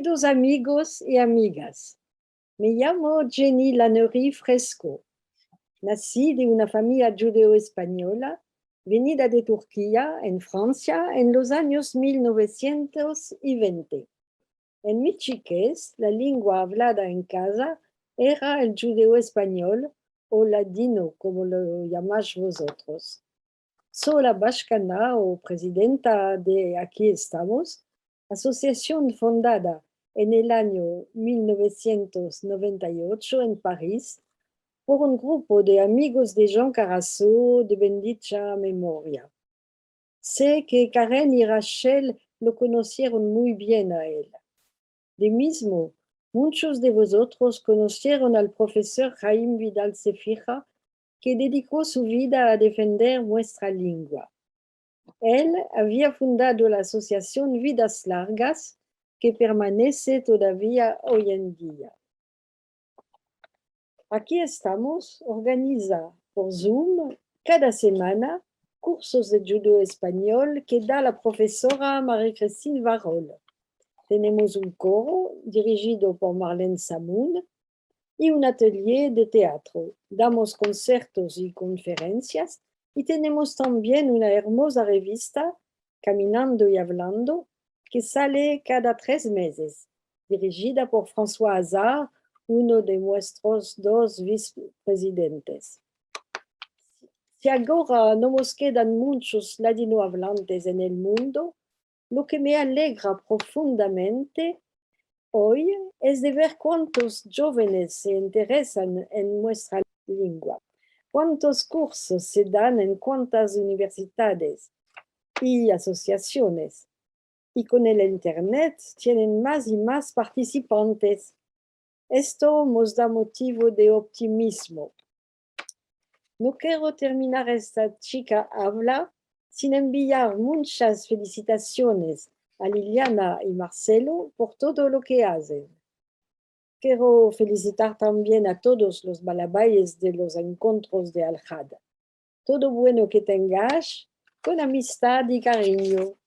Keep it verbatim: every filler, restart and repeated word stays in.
Keridos amigos i amigas, me yamo Jenny Lannery Fresco. Nasi de una famiya djudeo-espanyola, venida de Turkia, en Fransia, en los anyos mil novesientos i vente. En mi chikez, la lengua avlada en kaza era el djudeo-espanyol o ladino, komo lo yamash vozotros. So la bashkana o prezidenta de Aki estamos, asosiasion fondada en el anyo mil novesientos noventa i ocho en Paris por un grupo de amigos de Jean Carasso de bendicha memoria. Se ke Karen i Rachel lo konosieron muy bien a el. De mizmo, munchos de vozotros konosieron al profesor Haim Vidal Sefira, ke dediko su vida a defender muestra lengua. El avia fundado la asosiasion Vidas Largas, ke permanese todavia oy en dia. Aki estamos organiza por Zoom kada semana kursos de djudeo-espanyol ke da la profesora Marie-Christine Varol. Tenemos un koro dirijido por Marlène Samoun i un atelier de teatro. Damos konsertos i konferensias i tenemos tambien una ermoza revista, Kaminando i Avlando, ke sale kada tres mezes, dirijida por François Hazard, uno de muestros dos visprezidentes. Si agora no mos kedan munchos ladinoavlantes en el mundo, lo ke me alegra profundamente oy es de ver kuantos djovenes se interesan en muestra lengua, kuantos kursos se dan en kuantas universidades i asosiasiones, i kon el internet tienen mas i mas partisipantes. Esto mos da motivo de optimizmo. No kero terminar esta chika avla sin enviar munchas felisitasiones a Liliana i Marcelo por todo lo ke azen. Kero felisitar tambien a todos los balabayes de los enkontros de Alhad. Todo bueno ke tengash, kon amistad i karinyo.